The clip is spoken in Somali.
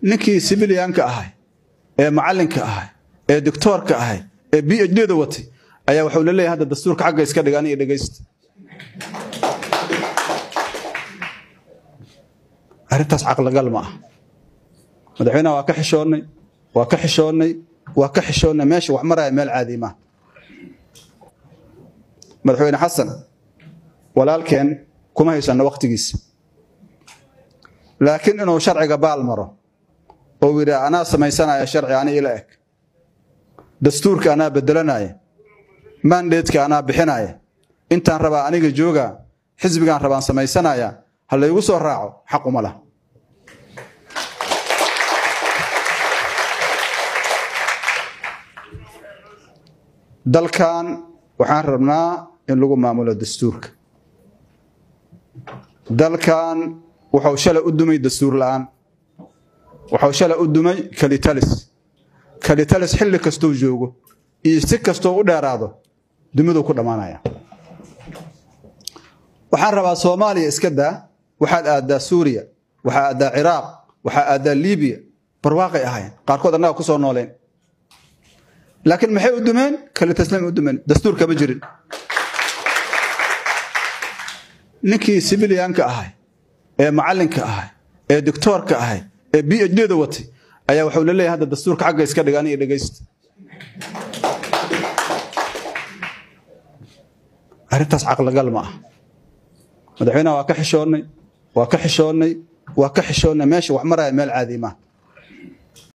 Ninkii civilianka ahay ee macalinka ahay ee doctorka ahay ee PhD da watay ayaa wuxuu leeyahay hadda dastuurka xagga iska dhigan iyo dhageysta. Arrintaas caqligal ma ah. Madaxweynaha waa ka xishoonnay, waa ka xishoonnay, waa ka xishoonnay. Meesha wax maraya meel caadi ma. Madaxweyne Xasan walaalkeen kuma haysano waqtigiisa, laakiin inuu sharciga baal maro oo yidhaa anaa samaysanaya sharci ani ila eg, dastuurka anaa bedelanaya, mandateka anaa bixinaya, intaan rabaa aniga jooga, xisbigaan rabaan samaysanaya, ha laygu soo raaco, xaq uma laha. Dalkan waxaan rabnaa in lagu maamulo dastuurka. Dalkan wuxuu shalay u dumay dastuur la'aan, wuxuu shalay u dumay kalitalis. Kalitalis xilli kastuu joogo iyo si kastuu u dheeraado dumiduu ku dhammaanaya. Waxaan rabaa Soomaaliya iska daa, waxaad aaddaa Suuriya, waxaa aaddaa Ciraaq, waxaa aaddaa Liibiya, barwaaqay ahayn qaarkood annaga ku soo nooleen, laakiin maxay u dumeen? Kalitaslim u dumeen, dastuur kama jirin. Ninkii civilianka ahay ee macalinka ahay ee doctorka ahay ee PhD da watay ayaa wuxuu leeyahay hadda dastuurka xagga iska dhigan iyo dhageysta. Arrintaas caqligal ma ah. Madaxweynaha waa ka xishoonnay, waa ka xishoonnay, waa ka xishoonnay. Meesha wax maraya meel caadi ma.